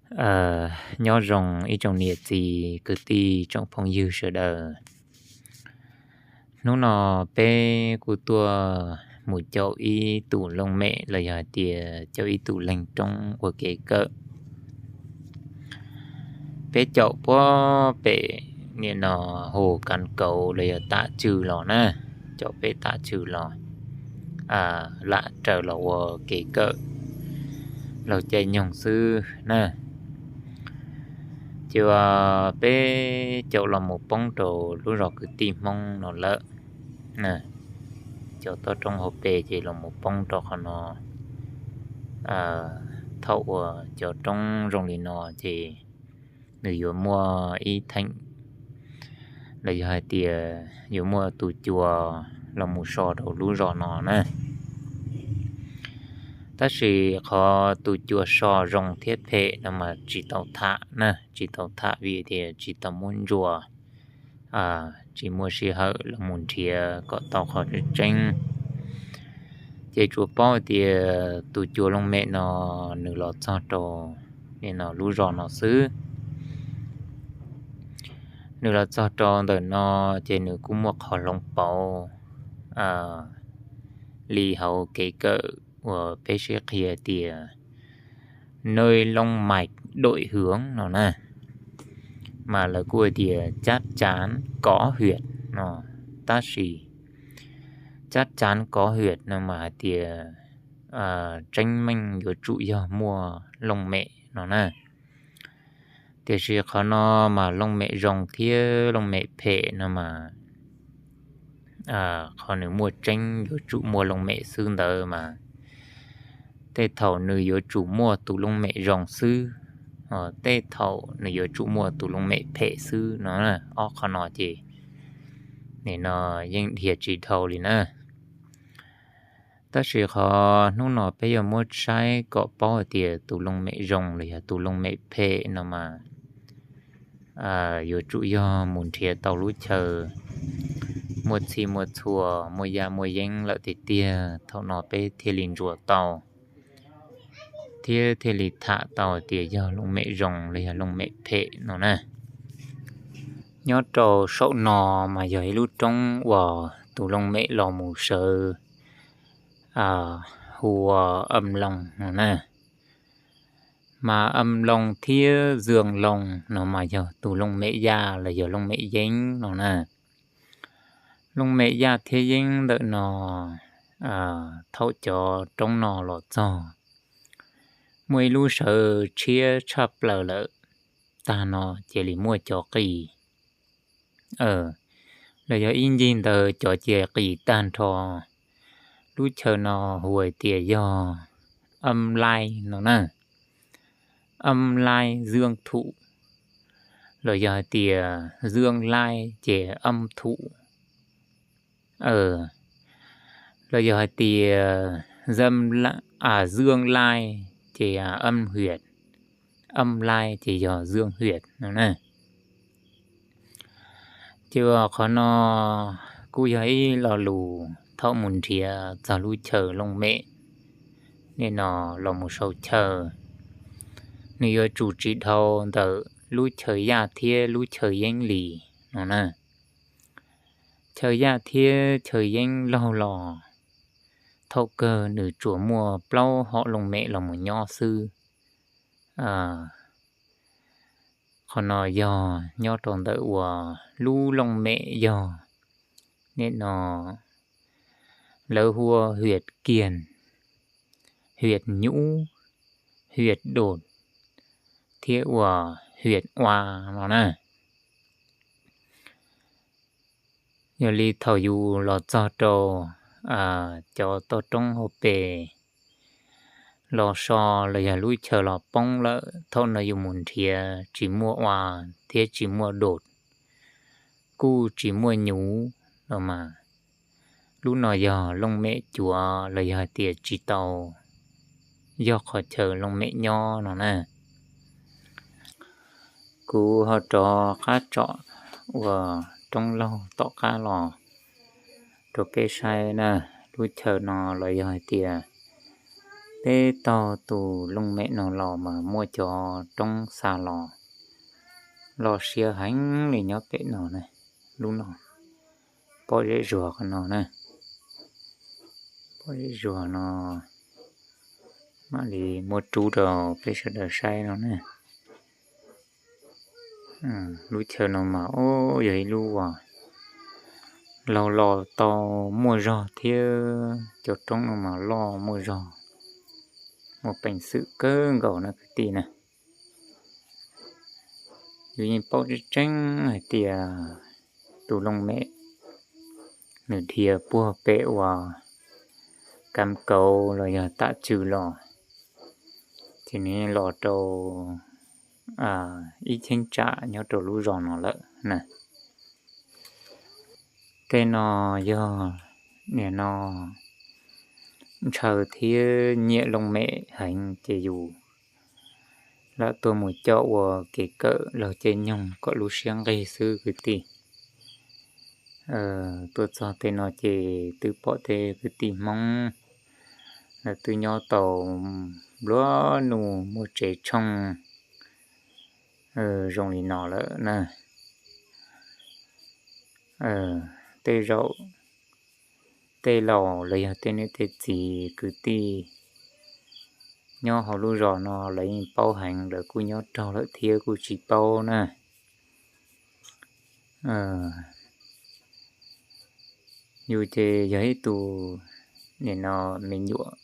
Nyob zoo ib tsoom niam txiv kwv tij tsoom phooj ywg sawv daws. Hnub no peb kuj tuaj mus caum ib tus looj mem los yog hais tias caum ib tus leeg roob ua kev kawm. Peb caum puag pem nim no hu Kav Kauv los yog Tam Tswm los na, caum pem Tam Tswm los lam raws los ua kev kawm laug caij nyoog xwb na. Ces peb caum los mus poob rau lub zos kwv tij Hmoob no lawm. Cov toj roob hauv pes ces los mus poob rau qhov no. Thaum uas cov roob zoo li no ces nws yuav muaj ib theem los yog hais tias yuav muaj tus cua los mus so rau lub zos no na. Tab sis qhov tus cua so zoo thiab phem no mas tsis tau tham na, tsis tau tham vim tias tsis tau muab ntsuas, tsis muaj sij hawm los mus nrhiav kom tau qhov tseeb. Ces tsuas paub tias tus cua looj mem no nws los txog rau nim no lub zos no xwb. Nws los txog rau ntawm no ces nws kuj muaj qhov hloov pauv li hauv kev kawm uas peb sib qhia tias nơi lông mạch đổi hướng no na, mas lawv kuj hais tias chắc chắn có huyệt no, tab sis chắc chắn có huyệt no mas hais tias tseeb meej yuav tsum yog muaj looj mem no na. Tiam sis qhov no mas looj mem zoo thiab looj mem phem no mas qhov nws muaj tseeb yuav tsum muaj looj mem xwb ntawd mas tej thaum nws yuav tsum muaj tus looj mem zoo xwb, tej thaum nws yuav tsum muaj tus looj mem phem xwb no. Ob qhov no ces nim no yeej dhia tsis dhau li na. Tab sis qhov hnub no peb yuav muab saib kom paub hais tias tus looj mem zoo los yog tus looj mem phem no mas yuav tsum yog mus nrhiav tau lub chaw muaj txhij muaj txhua, muaj yaj muaj yeeb lawm tiag tiag, thaum no peb thiaj li ntsuas tau thiab thiaj li tham tau tias yog looj mem zoo los yog looj mem phem no na. Nyob rau saum no mas yog ib lub roob uas tus looj mem los mus sawv hu ua Âm Long no na. Mas Âm Long thiab Dương Long no mas yog tus looj mem yaj los yog looj mem yeeb no na. Looj mem yaj thiab yeeb ntawm no, thaum cov roob no los txog, muaj ib lub sawv tshiab tshaj plaws lawm, tag no cia li muaj cov qis los yog ib ncig ntawd cov cia li qis tag nrho. Lub chaw no hu hais tias yog Âm Lai no na. Âm Lai Dương Thụ, los yog hais tias Dương Lai ces Âm Thụ, los yog hais tias Dương Lai ces Âm Huyện, Âm Lai ces yog Dương Huyện no na. Ces qhov no kuj yog ib lo lus thaum mus nrhiav txog lub chaw looj mem nim no los mus sau chaw, nws yuav tsum tsis dhau ntawm lub chaw yaj thiab lub chaw yeeb li no na. Chaw yaj thiab chaw yeeb laug los thaum kawg nws tsuas muaj plaub hom looj mem los mus nyob xwb. Qhov no yog nyob rau ntawm uas lub looj mem yog nim no lawv hu ua Hwm Kiag, Hwm Nyuj, Hwm Dom thiab uas Hwm Ua no na. Yog li thaum yus los txog rau cov toj roob hauv pes los so los yog lub chaw los poob lawm, thaum no yus mus nrhiav tsis muaj Ua thiab tsis muaj Dom, kuj tsis muaj Nyuj los mas lub no yog looj mem cuav los yog hais tias tsis tau yog qhov chaw looj mem nyob no na. Kuv ho rov qab tsom ua roob laug tom qab los rau peb saib na. Lub chaw no los yog hais tias Peb taug tus looj mem no los mas muaj cov roob xa los loj siab heev li nyob pem no na. Lub no, pob zeb zuag no na, pob zeb zuag no mam li muab rub rau peb sawv daws saib no na. Lub chaw no mas yog ib lub uas laug los tau muaj zog thiab cov roob no mas loj muaj zog, muaj peev xwm kawg nkaus na kwv tij na. Yus yeej paub tseeb tseeb hais tias tus looj mem nws dhia puag pem uas kam kauv los yog tam tswm los, ces nws los rau ib cheeb tsam nyob rau lub zos no lawm na. Tej no yog nim no ntshaw thiab nyiam looj mem heev ces yus lam tuaj mus coj ua kev kawm laug caij nyoog kom lub siab nqig xwb kwv tij. Tuaj txog tej no ces twb pom tej kwv tij Hmoob lawv twb nyob tau nplua nuj muaj tsev tshooj zoo li no lawm na. Tej zaum tej laus los yog tej niam tej txiv kwv tij nyob hauv lub zos no lawv yeej paub heev, lawv kuj nyob raug lawm thiab kuj tsis paub na. Yus ces yog ib tug nim no me nyuam,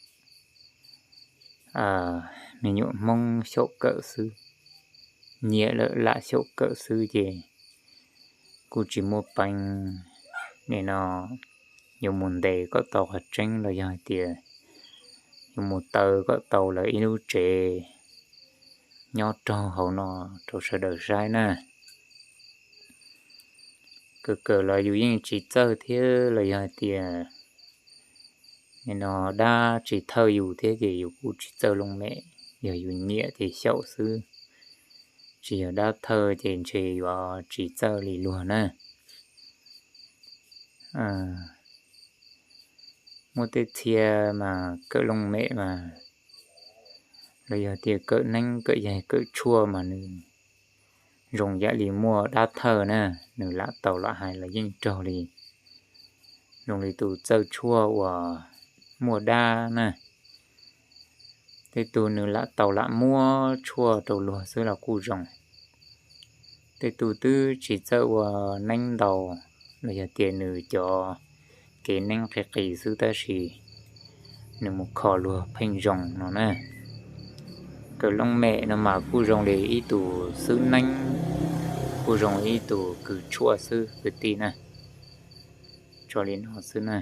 me nyuam Hmoob xyaum kawm xwb, nyiam lawm lam xyaum kawm xwb ces kuj tsis muaj peev nim no yuav mus ntes kom tau qhov tseeb los yog hais tias yuav mus taw kom tau lawv ib lub tsev nyob raug hauv no rau sawv daws saib na. Kawm kawm los yus yeej tsis txawj thiab los yog hais tias nim no dab tsis thawj yus thiab ces yus kuj tsis txawj looj mem, yog yus nyiam ces xyaum xwb, tsis yog dab thawj ces ntshe yuav tsis txawj li luag na. Muaj tej txhia mas kawm looj mem mas los yog tias kawm neeb kawm yaig kawm tshuaj mas nws zoo yam li muaj dab thawj na, nws lam tau lam hais los yeej raug li. Zoo li tus txawj tshuaj uas muaj dab na, tej tug nws lam tau lam muab tshuaj rau luag xwb los kuj zoo. Tej tug twb tsis txawj ua neeb ntau los yog tias nws cov kev neeb qis qis xwb tab sis nws mus kho luag pheej zoo no na. Kawm looj mem no mas kuj zoo li ib tus xwb neeb, kuj zoo li ib tus kws tshuaj xwb kwv tij na. Tso li no xwb na.